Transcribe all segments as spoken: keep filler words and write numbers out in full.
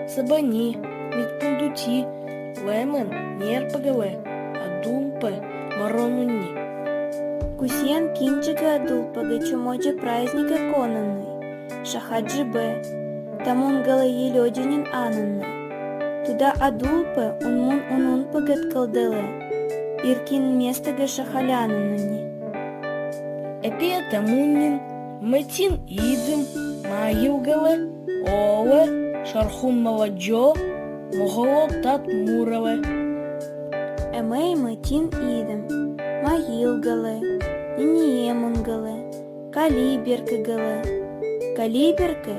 Сыбани, мит пундути, лемын нерпыгылы адулпы морон нунни. Кусиян кинчигы адулпыгы чумоди праздникы конынны, шахаджибы, тамун гылы йылёдинин анынны. Туда адулпы унмун унунпыгыт кылдылы, иркин местыгы шахалянынны. Эпи тамун нин мытин идым, ма йылгылы, олы, шархун молодёжь, моголо тат муралы. Эмей мытин идым, ма йылгылы, нини емунгылы, калиберкыгылы. Калиберкы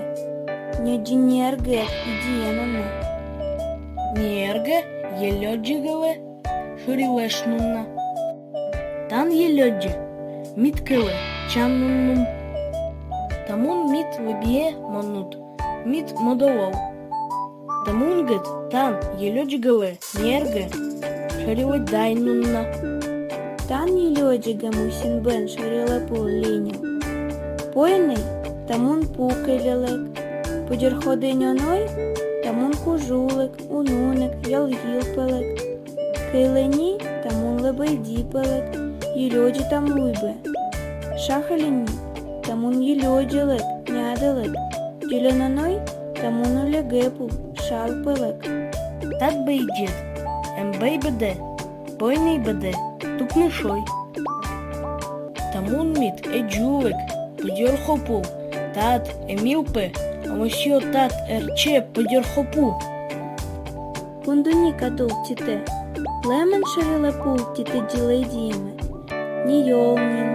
нёдинергы идиенуна. Нергы йылёдигылы шурилешнуна. Тан йылёди мит кылы чаннуннум. Тамун мит лыбие манут, мит модолол. Тамун гыт тан йылёдигылы нергы шурилыдайнуна. Тан йылёдигы мусин бен шурилы пул линил. Пойнай, тамун пу кыльылык. Пудерходы нёной, тамун кужулык, унунык, йылгылпылык. Кылыни, тамун лыбыйдипылык, йылёди там луйбы. Шахалини, тамун йылёдилык, нядылык. Йылёноной, тамун улегы пул, шалпылык. Тат быйдет, эмбей быдэ, пойнай быдэ, тукнышой. Тамун мит эдюлык, пудерхо пул, тат эмилпы, амасьё тат эрче пудерхо пу. Пундуни кадул титэ, лемын шурилы пул титэ йылыдиемы. Ни ёл нин,